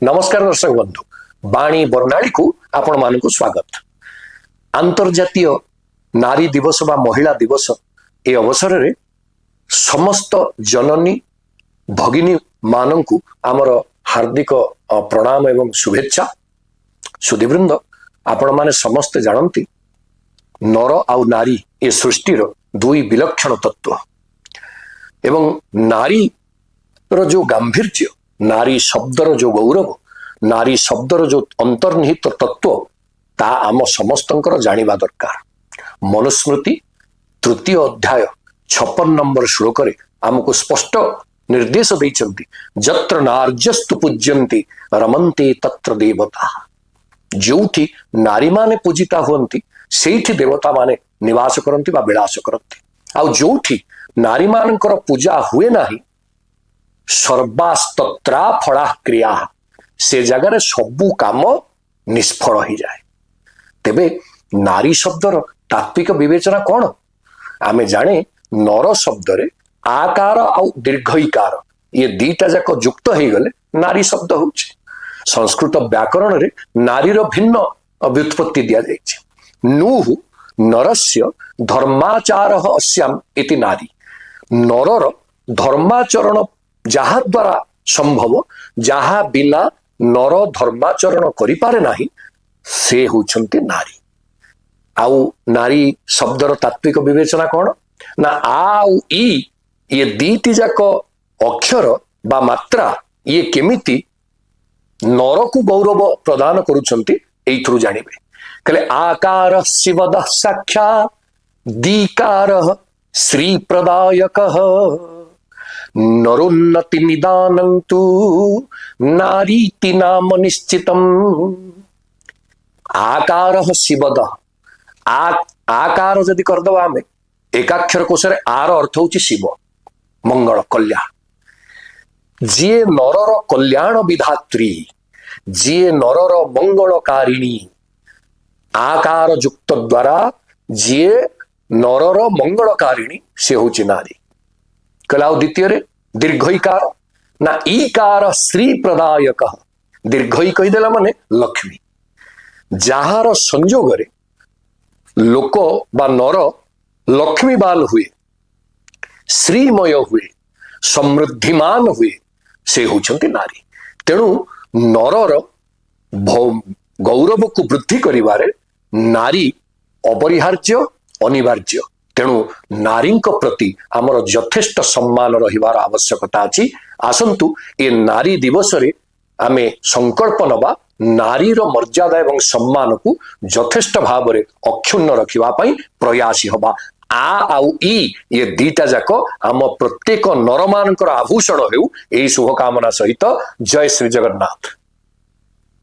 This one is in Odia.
ନମସ୍କାର ଦର୍ଶକ ବନ୍ଧୁ, ବାଣୀ ବର୍ଣ୍ଣାଳୀକୁ ଆପଣମାନଙ୍କୁ ସ୍ୱାଗତ। ଆନ୍ତର୍ଜାତୀୟ ନାରୀ ଦିବସ ବା ମହିଳା ଦିବସ ଏ ଅବସରରେ ସମସ୍ତ ଜନନୀ ଭଗିନୀ ମାନଙ୍କୁ ଆମର ହାର୍ଦ୍ଦିକ ପ୍ରଣାମ ଏବଂ ଶୁଭେଚ୍ଛା। ସୁଧୀବୃନ୍ଦ, ଆପଣମାନେ ସମସ୍ତେ ଜାଣନ୍ତି, ନର ଆଉ ନାରୀ ଏ ସୃଷ୍ଟିର ଦୁଇ ବିଲକ୍ଷଣ ତତ୍ତ୍ୱ ଏବଂ ନାରୀର ଯୋଉ ଗାମ୍ଭୀର୍ଯ୍ୟ, ନାରୀ ଶବ୍ଦର ଯୋଉ ଗୌରବ, ନାରୀ ଶବ୍ଦର ଯୋଉ ଅନ୍ତର୍ନିହିତ ତତ୍ତ୍ୱ, ତା ଆମ ସମସ୍ତଙ୍କର ଜାଣିବା ଦରକାର। ମନୁସ୍ମୃତି ତୃତୀୟ ଅଧ୍ୟାୟ 56 ନମ୍ବର ଶ୍ଲୋକରେ ଆମକୁ ସ୍ପଷ୍ଟ ନିର୍ଦ୍ଦେଶ ଦେଇଛନ୍ତି, "ଯତ୍ର ନାର୍ଯ୍ୟସ୍ତୁ ପୂଜ୍ୟନ୍ତି ରମନ୍ତି ତତ୍ର ଦେବତା।" ଯୋଉଠି ନାରୀମାନେ ପୂଜିତା ହୁଅନ୍ତି, ସେଇଠି ଦେବତାମାନେ ନିବାସ କରନ୍ତି ବା ବିଳାସ କରନ୍ତି। ଆଉ ଯୋଉଠି ନାରୀମାନଙ୍କର ପୂଜା ହୁଏ ନାହିଁ, "ସର୍ବାସ୍ତତ୍ରା ଫଳା କ୍ରିୟା", ସେ ଜାଗାରେ ସବୁ କାମ ନିଷ୍ଫଳ ହେଇଯାଏ। ତେବେ ନାରୀ ଶବ୍ଦର ତାତ୍ତ୍ୱିକ ବିବେଚନା କଣ? ଆମେ ଜାଣେ, ନର ଶବ୍ଦରେ ଆକାର ଆଉ ଦୀର୍ଘଇକାର ଇଏ ଦିଟା ଯାକ ଯୁକ୍ତ ହେଇଗଲେ ନାରୀ ଶବ୍ଦ ହଉଛି। ସଂସ୍କୃତ ବ୍ୟାକରଣରେ ନାରୀର ଭିନ୍ନ ବ୍ୟୁତ୍ପତ୍ତି ଦିଆଯାଇଛି। "ନୁଃ ନରସ୍ୟ ଧର୍ମାଚାର ଅସ୍ୟାମ ଇତି ନାରୀ।" ନରର ଧର୍ମାଚରଣ ଯାହା ଦ୍ୱାରା ସମ୍ଭବ, ଯାହା ବିନା ନର ଧର୍ମାଚରଣ କରିପାରେ ନାହିଁ, ସେ ହଉଛନ୍ତି ନାରୀ। ଆଉ ନାରୀ ଶବ୍ଦର ତାତ୍ତ୍ୱିକ ବିବେଚନା କଣ ନା ଆ ଆଉ ଇ, ଇଏ ଦିଟି ଯାକ ଅକ୍ଷର ବା ମାତ୍ରା, ଇଏ କେମିତି ନରକୁ ଗୌରବ ପ୍ରଦାନ କରୁଛନ୍ତି, ଏଇଥିରୁ ଜାଣିବେ। କହିଲେ, "ଆକାର ଶିବଦ ସାକ୍ଷାତ ଦୀକାର ଶ୍ରୀ ପ୍ରଦାୟକ ନରୋନ୍ନତି ନିଦାନଂ ତୁ ନାରୀତି ନାମ ନିଶ୍ଚିତମ।" ଆକାର ଶିବଦ, ଆକାର ଯଦି କରିଦବା ଆମେ ଏକାକ୍ଷର କୋଷରେ, ଆର ଅର୍ଥ ହଉଛି ଶିବ, ମଙ୍ଗଳ, କଲ୍ୟାଣ। ଯିଏ ନରର କଲ୍ୟାଣ ବିଧାତ୍ରୀ, ଯିଏ ନରର ମଙ୍ଗଳକାରିଣୀ, ଆକାର ଯୁକ୍ତ ଦ୍ୱାରା ଯିଏ ନରର ମଙ୍ଗଳକାରିଣୀ, ସେ ହଉଛି ନାରୀ। କହିଲେ, ଆଉ ଦ୍ୱିତୀୟରେ ଦୀର୍ଘଇକାର ନା ଇକାର ଶ୍ରୀ ପ୍ରଦାୟକ। ଦୀର୍ଘଇ କହିଦେଲା ମାନେ ଲକ୍ଷ୍ମୀ। ଯାହାର ସଂଯୋଗରେ ଲୋକ ବା ନର ଲକ୍ଷ୍ମୀବାନ ହୁଏ, ଶ୍ରୀମୟ ହୁଏ, ସମୃଦ୍ଧିମାନ ହୁଏ, ସେ ହଉଛନ୍ତି ନାରୀ। ତେଣୁ ନରର ଗୌରବକୁ ବୃଦ୍ଧି କରିବାରେ ନାରୀ ଅପରିହାର୍ଯ୍ୟ, ଅନିବାର୍ଯ୍ୟ। ତେଣୁ ନାରୀଙ୍କ ପ୍ରତି ଆମର ଯଥେଷ୍ଟ ସମ୍ମାନ ରହିବାର ଆବଶ୍ୟକତା ଅଛି। ଆସନ୍ତୁ, ଏ ନାରୀ ଦିବସରେ ଆମେ ସଂକଳ୍ପ ନବା, ନାରୀର ମର୍ଯ୍ୟାଦା ଏବଂ ସମ୍ମାନକୁ ଯଥେଷ୍ଟ ଭାବରେ ଅକ୍ଷୁଣ୍ଣ ରଖିବା ପାଇଁ ପ୍ରୟାସୀ ହବା। ଆ ଆଉ ଇ, ଇଏ ଦିଟା ଯାକ ଆମ ପ୍ରତ୍ୟେକ ନରମାନଙ୍କର ଆଭୂଷଣ ହେଉ, ଏହି ଶୁଭକାମନା ସହିତ ଜୟ ଶ୍ରୀ ଜଗନ୍ନାଥ।